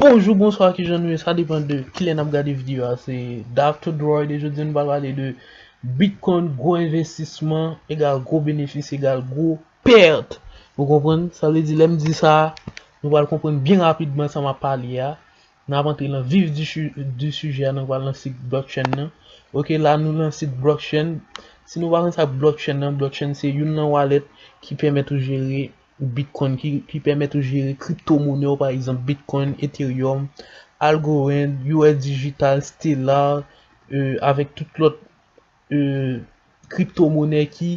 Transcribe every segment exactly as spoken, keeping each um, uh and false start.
Bonjou, bonswa, kijan nou ye? Sa depann de kilè n ap gade videyo a. Se Doctor Droid e jodi a nou pral pale de Bitcoin, gwo envestisman egal gwo benefis egal gwo pèt. Ou konprann? Sa vle di, lè m di sa, nou pral konprann byen rapidman sa m ap pale a. N ap antre nan vif di, di sijè a, nou pral nan sit blockchain nan. Ok, la nou nan sit blockchain. Si nou pa konn sa blockchain nan, blockchain se youn nan wallet ki pèmèt ou jere Bitcoin, ki, ki pèmèt ou jere kripto monè w, pa egzanp Bitcoin, Ethereum, Algorand, U S Digital, Stellar, euh, avèk tout lòt euh, kripto monè ki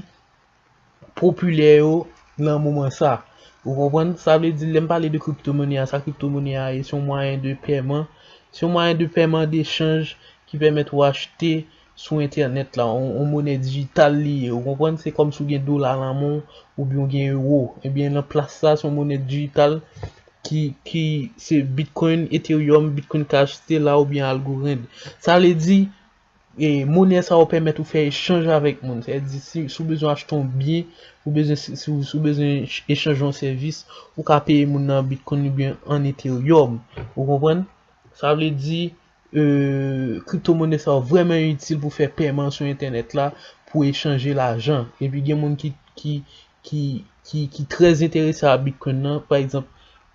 popilè yo nan moman sa. Ou konprann? Sa vle di, lè m pale de kripto monè a, sa kripto monè a ye, se yon mwayen de pèman, se yon mwayen de pèman, dechanj ki pèmèt ou achte sou entènèt la, yon, yon monè dijital li ye. Ou konprann? Se kòm si w gen dola nan men w, oubyen w gen ewo. Ebyen, nan plas sa, se yon monè dijital ki, ki se Bitcoin, Ethereum, Bitcoin Cash, Stellar oubyen Algorand. Sa vle di, e, monè sa yo pèmèt ou fè echanj avèk moun. Sa vle di, si, si w bezwen achte yon byen, ou bezwen, si, si w, si w bezwen echanj yon sèvis, ou ka peye moun nan Bitcoin oubyen an Ethereum. Ou konprann? Sa vle di, euh, kripto monè sa yo vrèman itil pou fè pèman sou entènèt la, pou echanje lajan. Epi gen moun ki, ki, ki, ki, ki trè enterese a Bitcoin nan, pa egzanp,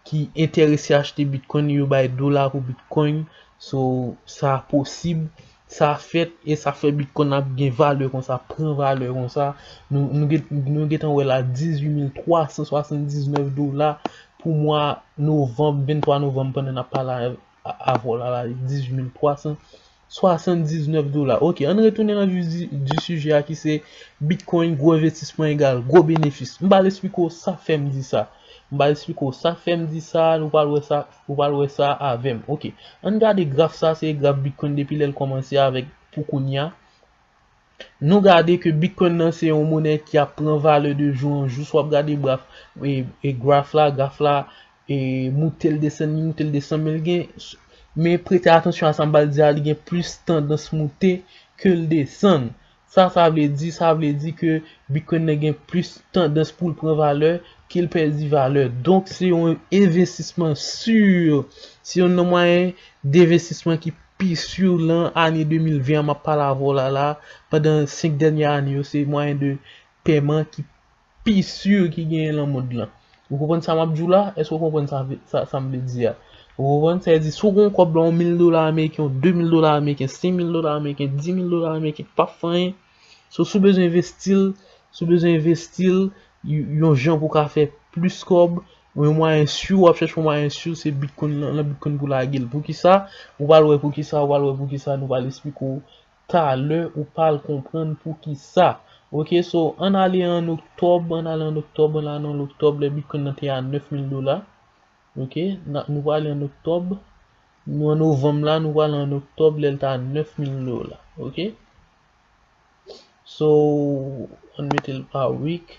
ki enterese achte Bitcoin, yo bay dola pou Bitcoin. So, sa posib, sa fèt, e sa fè Bitcoin ap gen valè konsa, pran valè konsa. Nou, nou gen, nou gentan wè la dizuit mil twa san swasanndiznèf dola pou mwa novanm, venntwa novanm, pandan n ap pale a, avè w la, la, dizuit mil twa san swasanndiznèf dola. Ok, ann retounen nan vif di, di sijè a ki se Bitcoin, gwo envestisman egal gwo benefis. M pral esplike w sa fè m di sa. M pral esplike w sa fè m di sa, nou pral wè sa, ou pral wè sa avè m. Ok, ann gade graf sa, se graf Bitcoin depi lè l kòmanse avèk pou kounye a. Nou gade ke Bitcoin nan se yon monè ki ap pran valè de jou an jou. Si w ap gade graf, e, e graf la, graf la, e, moute l desann, li moute l desann, men l gen, men prete atansyon a sa m pral di a, li gen plis tandans moute ke l desann. Sa, sa vle di, sa vle di ke Bitcoin nan gen plis tandans pou l pran valè ke l pèdi valè. Donk, se yon envestisman si. Se youn nan mwayen denvestisman ki pi si lan ane de mil ven an, m ap pale avè w la la, pandan senk dènye ane yo, se mwayen de pèman ki pi si ki genyen nan mond lan. Ou konprann sa m ap di w la? Èske w konprann sa, sa, sa m vle di a? Ou konprann? Sa vle di, si w gen yon kòb la, yon mil dola ameriken, yon de mil dola ameriken, senk mil dola ameriken, dis mil dola ameriken, pa fè anyen. So, si w bezwen envesti l, si w bezwen envesti l, y-, yon jan pou w ka fè plis kòb, yon mwayen si, w ap chèche yon mwayen si, se Bitcoin lan, nan Bitcoin pou lage l. Poukisa? Ou pral wè poukisa, ou pral wè poukisa, nou pral esplike w talè, ou pral konprann poukisa. Ok, so, ann ale an oktòb, ann ale an oktòb, ann ale an oktòb, lè Bitcoin nan te a nèf mil dola. Ok, n a, nou prale an oktòb. Nou an novanm la, nou prale an oktòb, lè l ta nèf mil dola. Ok? So, ann mete l pa week.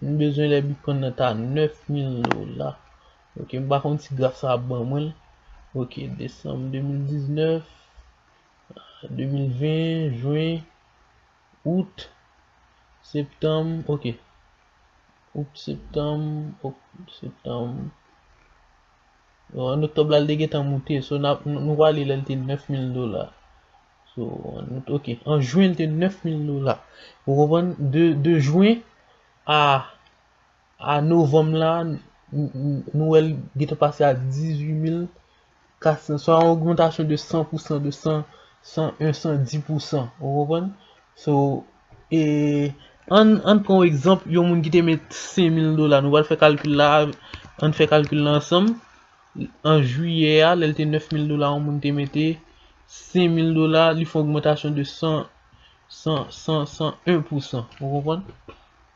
M bezwen lè Bitcoin nan ta nèf mil dola. Ok, m pa konn si graf sa ap ban mwen l. Ok, desanm de mil diznèf, de mil ven, jen, out, septanm, ok. Out, septanm, ok, septanm. Bon, an oktòb la, l te gentan moute. So, n ap, nou, nou prale lè l te nèf mil dola. So, an out-, ok. An jen, l te nèf mil dola. Ou konprann? De, de jen a, a novanm la, n-, n-, nou wè l gentan pase a dizuit mil kat san. So, yon ogmantasyon de san pou san, de san, san en, san dis pou san. Ou konprann? So, e, ann, ann pran yon egzanp, yon moun ki te met senk mil dola. Nou pral fè kalkil la, ann fè kalkil la ansanm. An jiyè a, lè l te nèf mil dola, yon moun te mete senk mil dola, li fè yon ogmantasyon de san, san, san, san en pou san. Ou konprann?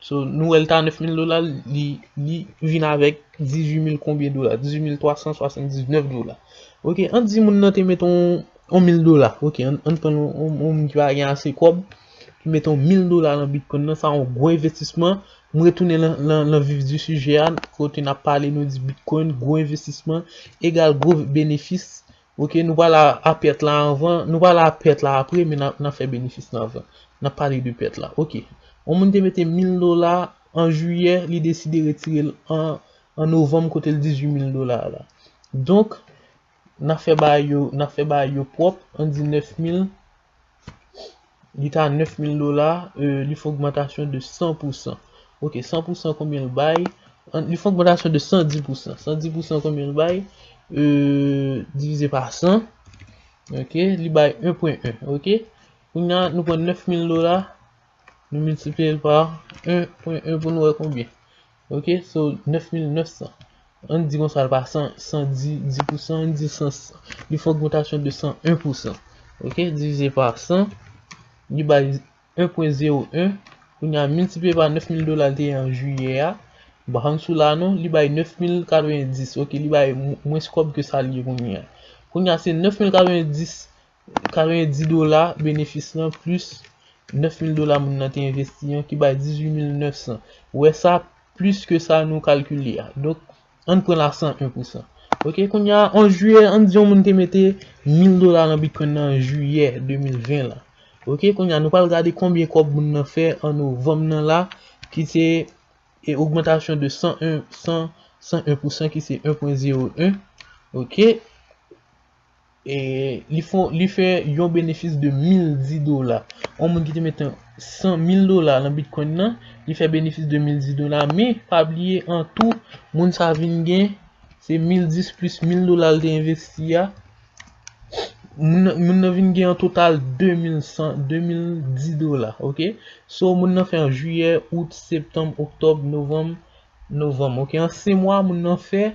So, nou wè l ta nèf mil dola, li, li vin avèk dizuit mil konbyen dola? Dizuit mil twa san swasanndiznèf dola. Ok, ann di moun nan te mete yon, yon mil dola. Ok, ann, ann pran yon, yon, yon moun ki pa gen ase kòb, ki mete yon mil dola nan Bitcoin nan, sa yon gwo envestisman. M retounen nan, nan, nan vif di sijè a, kote n ap pale, nou di Bitcoin, gwo envestisman, egal gwo benefis. Ok, nou pral a, a pèt la anvan, nou pral a pèt la apre, men n a, n a fè benefis la anvan. N ap pale de pèt la. Ok. Yon moun te mete mil dola an jiyè, li deside retire l an, an novanm, kote l dizuit mil dola la. Donk, n ap fè bagay yo, n ap fè bagay yo pwòp, ann di nèf mil, li ta nèf mil dola, euh, li fè ogmantasyon de san pou san. Ok, san pou san konbyen l bay? An, li fè ogmantasyon de san di pou san. San di pou san konbyen l bay? Euh, divize pa san. Ok, li bay en pwen en. Ok, kounye a, nou pran nèf mil dola, nou miltipliye l pa en pwen en pou nou wè konbyen. Ok, so nèf mil nèf san. Ann di konsa, l pa san, san di, di pou san, ann di san, li fè ogmantasyon de san en pou san. Ok, divize pa san, li bay en pwen zewo en. Kounye a, miltipliye pa nèf mil dola l te ye an jiyè a. Ba ann sou la non, li bay nèf mil katrevenndis. Ok, li bay mw-, mwens kòb ke sa l ye kounye a. Kounye a, se nèf mil katrevenndis, katrevenndis dola benefis lan plis nèf mil dola moun nan te envesti an ki bay dizuit mil nèf san. Ou wè sa plis ke sa nou kalkile a. Donk, ann pran la san en pou san. Ok, kounye a, an jiyè, ann di yon moun te mete mil dola nan Bitcoin nan an jiyè de mil ven la. Ok, kounye a, nou pral gade konbyen kòb moun nan fè an novanm nan la, ki se, e, ogmantasyon de san en, san, san en pou san, ki se en pwen zewo en. Ok. E li fè, li fè yon benefis de mil dis dola. Yon moun ki te mete san mil dola nan Bitcoin nan, li fè benefis de mil dis dola. Men, pa bliye, an tou, moun sa vin gen, se mil dis plis mil dola l te envesti a. Moun nan, moun nan vin gen an total de mil san, de mil dis dola, ok? So, moun nan fè an jiyè, out, septanm, oktòb, novanm, novanm, ok? An senk mwa, moun nan fè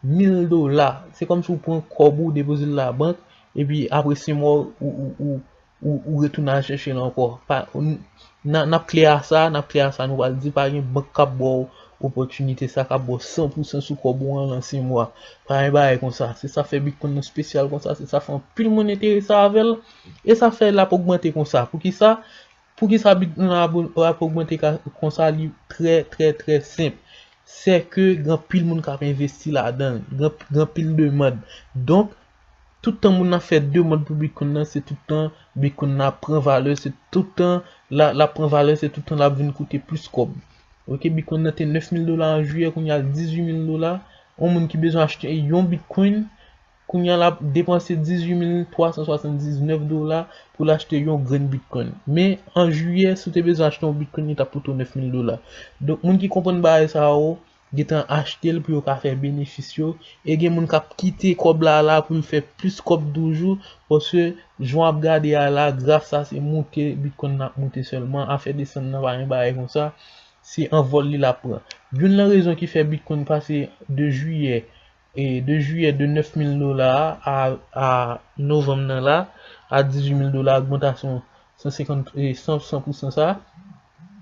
mil dola. Se kòmsi w pran kòb ou, depoze l labank, epi apre senk mwa, ou, ou, ou, ou, ou retounen al chèche l ankò. Pa, n, n, n ap klè a sa, n ap klè a sa, nou pral di pa gen bank k ap ba w opòtinite sa, k ap ba w san pou san sou kòb ou an lan senk mwa. Pa gen bagay konsa. Se sa fè Bitcoin nan espesyal konsa, se sa fè anpil moun enterese avè l, e sa fè l ap ogmante konsa. Poukisa? Poukisa Bitcoin nan ap, ap ogmante ka, konsa? Li trè, trè, trè senp. Se ke gen anpil moun k ap envesti ladan l, gen, gen anpil demann. Donk, tout tan moun nan fè demann pou Bitcoin nan, se tout tan Bitcoin nan ap pran valè, se tout tan la, l ap pran valè, se tout tan l ap vin koute plis kòb. Ok, Bitcoin nan te nèf mil dola an jiyè, kounye a l dizuit mil dola. Yon moun ki bezwen achte yon Bitcoin, kounye a l ap depanse dizuit mil twa san swasanndiznèf dola pou l achte yon grenn Bitcoin. Men, an jiyè, si w te bezwen achte yon Bitcoin, li t ap koute w nèf mil dola. Donk, moun ki konprann bagay sa yo, gentan achte l pou yo ka fè benefis yo. E gen moun k ap kite kòb la la pou l fè plis kòb toujou, paske jan w ap gade a la, graf sa se moute, Bitcoin nan ap moute sèlman, afè desann nan pa gen bagay konsa, se anvòl li l ap pran. Youn nan rezon ki fè Bitcoin pase de jiyè, e de jiyè de nèf mil dola a, a novanm nan la, a dizuit mil dola, ogmantasyon san senkant, e san, san pou san sa,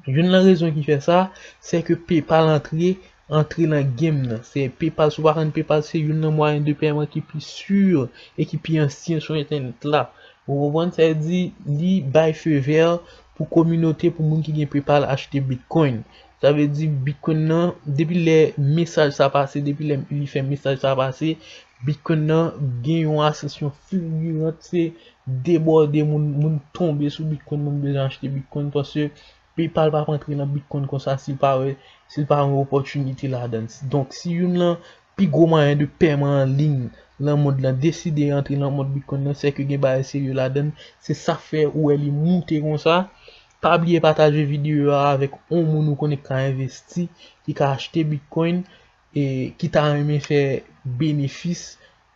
youn nan rezon ki fè sa, se ke PayPal antre, antre nan game nan. Se PayPal, si w pa konn PayPal, se youn nan mwayen de pèman ki pi si e ki pi ansyen sou entènèt la. Ou konprann? Sa vle di, li bay feu vert pou kominote, pou moun ki gen PayPal achte Bitcoin. Sa vle di, Bitcoin nan, depi lè mesaj sa pase, depi lè li fè mesaj sa pase, Bitcoin nan gen yon asansyon filgirant, se debòde, moun, moun tonbe sou Bitcoin, moun bezwen achte Bitcoin, paske PayPal p ap antre nan Bitcoin konsa si l pa wè, si l pa wè opòtinite ladan l. Donk, si youn nan pi gwo mwayen de pèman an liy lan mond lan deside antre lan mond Bitcoin nan, se ke gen bagay serye ladan l. Se sa fè ou wè li moute konsa. Pa bliye pataje videyo a avèk yon moun ou konnen ki ka envesti, ki ka achte Bitcoin, e ki ta renmen fè benefis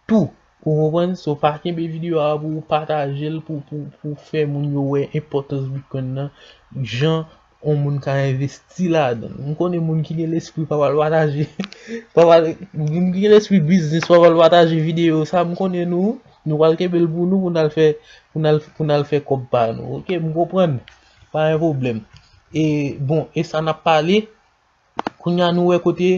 tou. Ou konprann? So, pa kenbe videyo a pou w pataje l, pou, pou, pou fè moun yo wè enpòtans Bitcoin nan, jan yon moun ka envesti ladan l. M konnen moun ki gen lespri pa pral pataje, pa pral, moun ki gen lespri biznis pa pral pataje videyo sa. M konnen nou, nou pral kenbe l pou nou, pou n al fè, pou n al, pou n al fè kòb pa nou. Ok, m konprann. Pa gen pwoblèm. E, bon, e sa n ap pale. Kounye a nou wè kote,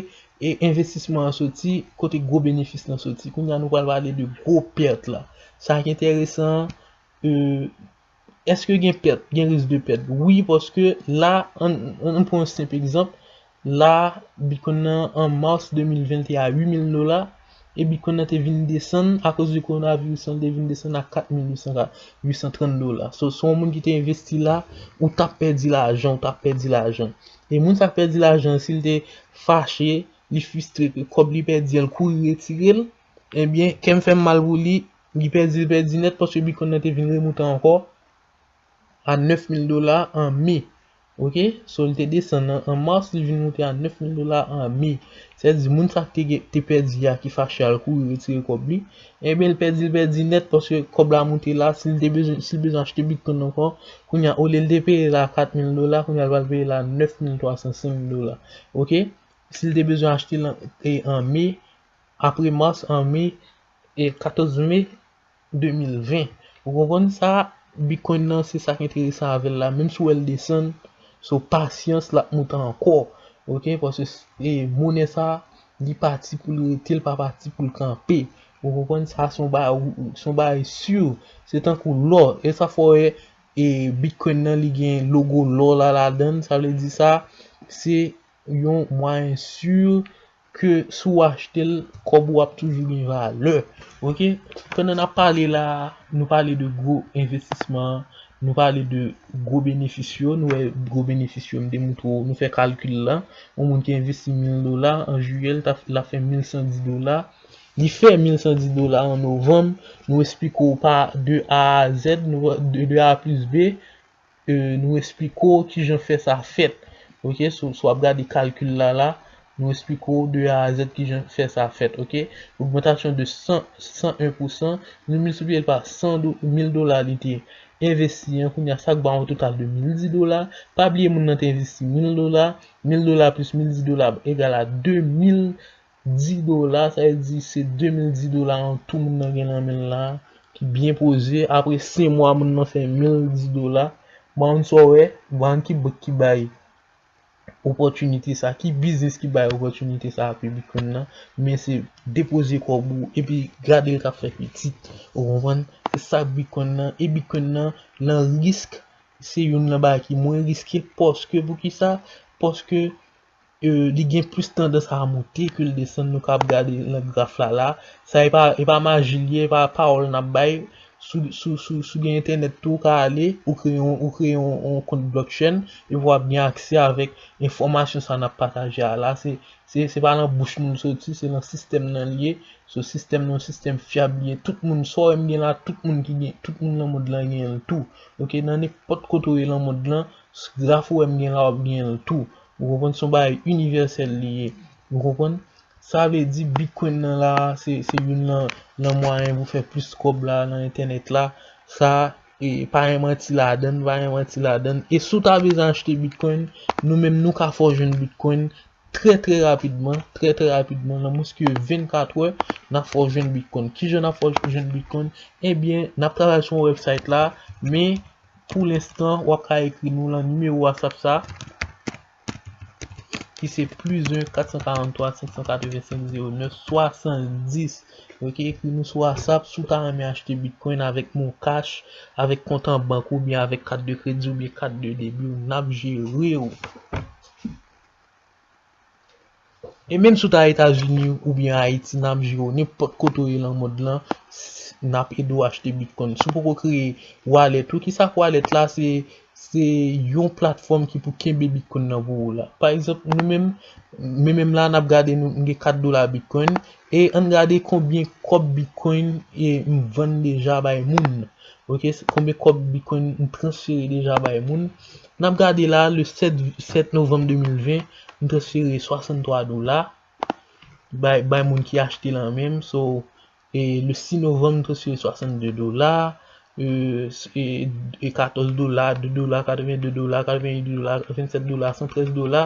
e, envestisman an soti, kote gwo benefis lan soti. Kounye a nou pral pale de gwo pèt la. Sa ki enteresan, e, èske gen pèt, gen risk de pèt? Wi, paske la, ann, ann pran yon senp egzanp, la, Bitcoin nan an mas de mil ven te a uit mil dola, e Bitcoin nan te vin desann, akoz de kowonaviris lan, te vin desann a kat mil uit san, uit san trant dola. So, se yon moun ki te envesti la, ou t ap pèdi lajan, ou t ap pèdi lajan. E moun sa k pèdi lajan, si l te fache, li fristre ke kòb li pèdi an, l kouri retire l, Ebyen, kè m fè m mal pou li, li pèdi, li pèdi nèt paske Bitcoin nan te vin remonte ankò a nèf mil dola an me. Ok? So, li te desann an, an mas, li vin monte a nèf mil dola an me. Sètadi, moun sa ki te, te pèdi a, ki fache al kouri retire kòb li, ebyen, li pèdi, li pèdi nèt paske kòb la monte la. Si li te bezwen, si li bezwen achte Bitcoin ankò, kounye a, olye li te peye la kat mil dola, kounye a, li pral peye la nèf mil twa san senk dola. Ok? Si li te bezwen achte l an, e, an me, apre mas, an me, e, katòz me de mil ven. Ou konprann sa? Bitcoin nan, se sa k enteresan avè l la. Menm si w wè l desann, se pasyans l ap monte ankò. Ok? Paske, e, monè sa, li pati pou l rete, l pa pati pou l kanpe. Ou konprann sa? Se yon bagay, se yon bagay si. Se tankou lò. E sa fè w wè, e, Bitcoin nan, li gen logo lò la ladan l. Sa vle di sa, se yon mwayen si ke si w achte l, kòb ou ap toujou gen valè. Ok? Pandan n ap pale la, nou pale de gwo envestisman, nou pale de gwo benefis yo, nou wè gwo benefis yo, m te montre w, nou fè kalkil la. Yon moun ki envesti mil dola an jiyè, l t ap, l ap fè mil san di dola. Li fè mil san di dola an novanm, nou esplike w pa de A a Z, nou, de, de A plis B, e, nou esplike w kijan fè sa fèt. Ok, so, so w ap gade kalkil la la, nou esplike w de A a Z kijan fè sa fèt. Ok, ogmantasyon de san, san en pousan, nou miltipliye l pa san do, mil dola li te envesti an, kounye a sa k ba w yon total de mil dis dola. Pa bliye moun nan te envesti mil dola, mil dola plis mil dis dola egal a de mil dis dola, sa vle di se de mil dis dola an tou moun nan gen nan men l la, ki byen poze. Apre senk mwa, moun nan fè mil dis dola. Bann sa w wè, bann ki bank ki bay opòtinite sa, ki biznis ki bay opòtinite sa pou Bitcoin nan, men se depoze kòb ou epi gade l k ap fè pitit. Ou konprann? Se sa Bitcoin nan. E Bitcoin nan, nan risk, se youn nan bagay ki mwen riske. Paske, poukisa? Paske, e, li gen plis tandans a monte ke l desann. Nou ka ap gade nan graf la la. Sa e pa, e pa maji l ye, e pa pawòl n ap bay. Sou, sou, sou, sou gen entènèt tou, ou ka ale, ou kreye yon, ou kreye yon, yon kont blockchain, epi w ap gen aksè avèk enfòmasyon sa n ap pataje a la. Se, se, se pa nan bouch moun soti, se nan sistèm nan l ye. So, sistèm nan, yon sistèm fyab li ye. Tout moun, sa w wè m gen la, tout moun ki gen, tout moun nan mond lan gen l tou. Ok, nan nenpòt kote w ye nan mond lan, graf ou wè m gen la, w ap gen l tou. Ou konprann? Se yon bagay inivèsèl li ye. Ou konprann? Sa vle di Bitcoin nan la, se, se youn nan, nan mwayen pou fè plis kòb la nan entènèt la. Sa, e, pa gen manti ladan l, pa gen manti ladan l. E si w ta bezwen achte Bitcoin, nou menm nou ka fè w jwenn Bitcoin trè, trè rapidman, trè, trè rapidman, nan mwens ke vennkat è, n ap fè w jwenn Bitcoin. Kijan n ap fè w jwenn Bitcoin? Ebyen, n ap travay sou yon website la, men pou lenstan, w ap ka ekri nou nan nimewo WhatsApp sa, ki se plis en kat san karant twa senk san katrevensenk zewo nèf swasanndis. Ok, ekri nou sou WhatsApp si w ta renmen achte Bitcoin avèk Mon Cash, avèk kont an bank oubyen avèk kat de kredi oubyen kat de debi w, n ap jere w. E menm si w ta Etazini oubyen Ayiti, n ap jere w. Nenpòt kote w ye nan mond lan, s-, n ap ede w achte Bitcoin. Si w poko kreye wallet ou, kisa k wallet la? Se, se yon platfòm ki pou kenbe Bitcoin nan pou ou la. Pa egzanp, nou menm, men menm la, n ap gade, nou, m gen kat dola Bitcoin, e ann gade konbyen kòb Bitcoin, e, m vann deja bay moun. Ok, se konbyen kòb Bitcoin m transfere deja bay moun. N ap gade la, le sèt, sèt novanm de mil ven, m transfere swasanntwa dola bay, bay moun ki achte lan men m. So, e, le sis novanm, m transfere swasannde dola, e, s-, e, e katòz dola, de dola, katrevenn de dola, katrevenn uit dola, vennsèt dola, san trèz dola,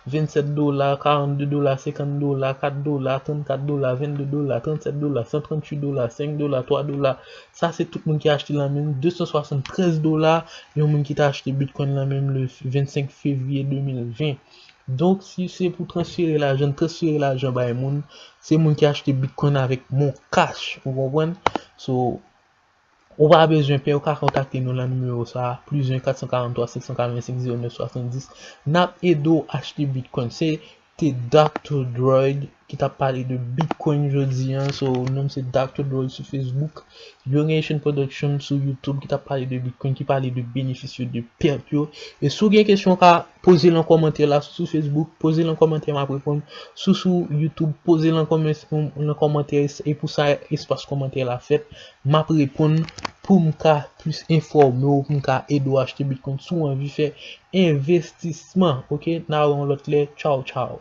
vennsèt dola, karannde dola, senkant dola, kat dola, trannkat dola, vennde dola, trannsèt dola, san tranntuit dola, senk dola, twa dola. Sa se tout moun ki achte lan men m. De san swasanntrèz dola, yon moun ki ta achte Bitcoin lan men m le vennsenk fevriye de mil ven. Donk, si se pou transfere lajan, transfere lajan bay moun, se moun ki achte Bitcoin avèk Mon Cash, ou konprann? So, ou pa bezwen pè, ou ka kontakte nou nan nimewo sa a, plis en kat san karant twa senk san katrevensenk zewo nèf swasanndis. N ap ede w achte Bitcoin. Se, te Doctor Droid ki t ap pale de Bitcoin jodi an. So, non m se Doctor Droid sou Facebook. Young Haitian Production sou YouTube ki t ap pale de Bitcoin, ki pale de benefis yo, de pèt yo. E si w gen kesyon, w ka poze l an kòmantè la sou Facebook, poze l an kòmantè, m ap reponn. Si w sou YouTube, poze l an kòmantè, e pou sa, espas kòmantè la fèt. M ap reponn pou m ka plis enfòme w, pou m ka ede w achte Bitcoin si w anvi fè envestisman. Ok, n a wè yon lòt lè. Tchaw, tchaw.